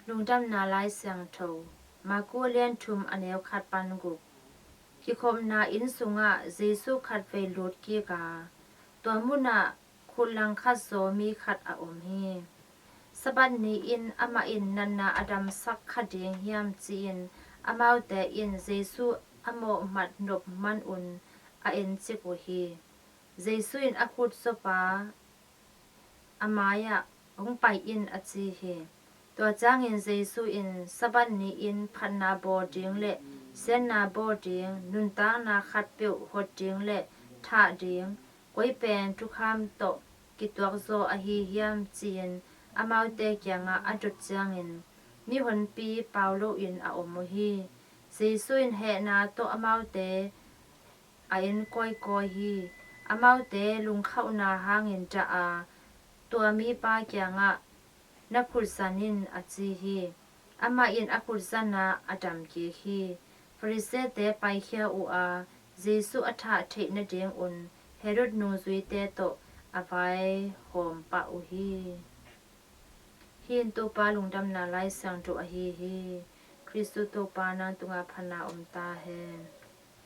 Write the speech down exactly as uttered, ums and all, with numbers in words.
Lungdamna Lai Siangtho, Marku a lian thum, a neu khat pan guk. Kikhopna inn sungah Jesu khatvei lut kik a, tua munah khut langkhat zaw mi khat a om hi. Sabbath ni-in amah in natna a damsak kha ding hiam ci-in amaute in Jesu a mawhmat nop manun a encik uh hi. Jesu in a khut zawpa a mai-ah, "Hong pai in," a ci hi. Tua ciangin Jesu in, "Sabbath ni-in phatna bawl ding le siatna bawl ding, nuntakna khatpeuh hot ding le thah ding, koi pen thukham tawh kituak zaw ahi hiam?" ci-in amaute kiangah a dot ciangin, mi honpi pau loin a om uh hi. Jesu in hehna tawh amaute a en kawikawi hi. Amaute lungkhauhna hangin dah a, tua mipa kiangah, "Na khut zan in," a ci hi. Amah in a khut zan a, a dam kik hi. Pharisee-te paikhia uh a, Jesu a thah theih nadingun Herod nungzuite tawh a vaihawm pah uh hi. Hih in Topa Lungdamna Lai Siangtho ahi hi. Khristu Topa, nang tungah phatna om ta hen.